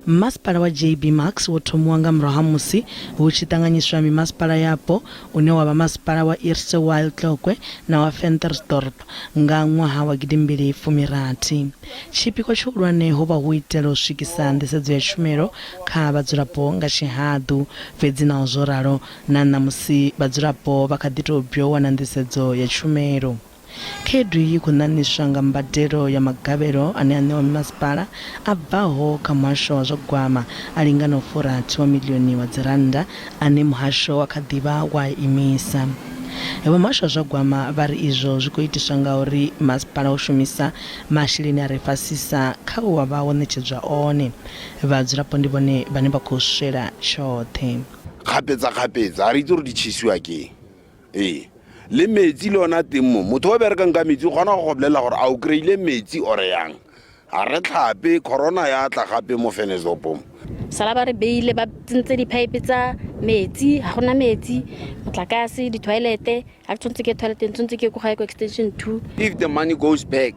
Masipala wa JB Marks wo thomiwa nga murahu ha musi hu tshi ṱanganyiswa mimasipala yapo une wa vha masipala wa Eerste Waal Tlokwe na wa Ventersdorp nga ṅwaha wa gidimbili fumi-rathi. Tshipikwa tshihulwane ho vha hu u itela u swikisa nḓisedzo ya tshumelo kha vhadzulapo nga tshihaḓu, fhedzi naho zwo ralo na ṋamusi vhadzulapo vha kha ḓi tou bya u wana nḓisedzo ya tshumelo. Khaedu iyi i khou ṋaṋiswa nga mbadelo ya magavhelo ane a ṋewa mimasipala a bvaho kha muhasho wa zwa gwama a linganaho furathi wa miḽioni wa dzirannda ane muhasho wa kha ḓi vha wa a imisa. Vha muhasho wa zwa gwama vha ri izwo zwi khou itiswa ngauri masipala u shumisa masheleni a re fhasisa kha we wa vha wo ṋetshedzwa one. Vhadzulapo ndi vhone vhane vha khou swela tshoṱhe. Kgapetsa-kgapetsa, ga re itse gore di tšhesiwa ke eng. Ee, le metsi le ona teng mo. Motho o berekang ka metsi o kgona go go bolelela gore a o kry-ile metsi ore yang. Ga re tlhape, corona ya tla gape mo Ventersdorp mo. Sala ba re beile ba tsentse di-pipe tsa metsi, ga gona metsi, motlakase, di-toilet-e, ga ke tshwanetse ke ye toilet-eng tshwanetse ke ye ko gae ko extension 2. If the money goes back,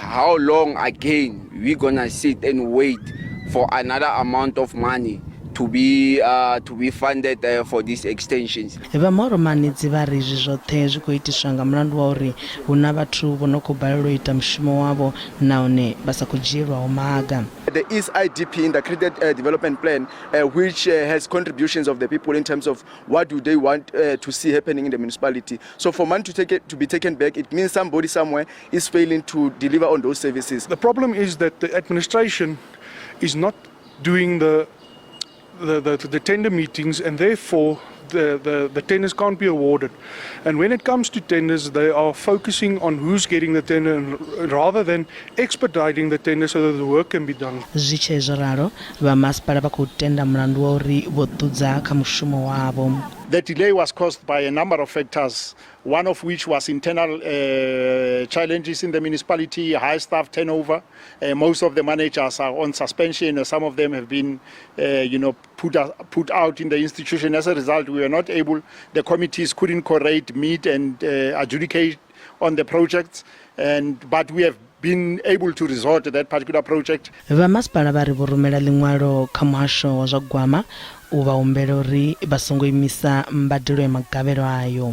how long again we gonna sit and wait for another amount of money to be to be funded for these extensions? Vha Mauro-Manidzi vha ri izwi zwoṱhe zwi khou itiswa nga mulandu wa uri hu na vhathu vho no khou balelwa u ita mushumo wavho nahone vha sa khou dzhielwaho maga. There is IDP, Integrated Development Plan, which has contributions of the people in terms of what do they want to see happening in the municipality. So for money to take it, to be taken back, it means somebody somewhere is failing to deliver on those services. The problem is that the administration is not doing the tender meetings, and therefore the tenders can't be awarded. And when it comes to tenders, they are focusing on who's getting the tender and rather than expediting the tender so that the work can be done. Zwi tshee zwo ralo, vha masipala vha khou tenda mulandu wa uri vho ṱudza kha mushumo wavho. The delay was caused by a number of factors, one of which was internal challenges in the municipality, high staff turnover. Most of the managers are on suspension. Some of them have been put out in the institution. As a result, we were not able, the committees couldn't quorate, meet and adjudicate on the projects. But we have been able to resort to that particular project. Vha masipala vha ri vho rumela ḽiṅwalo kha muhasho wa zwa gwama u vha humbela uri vha songo imisa mbadelo ya magavhelo ayo.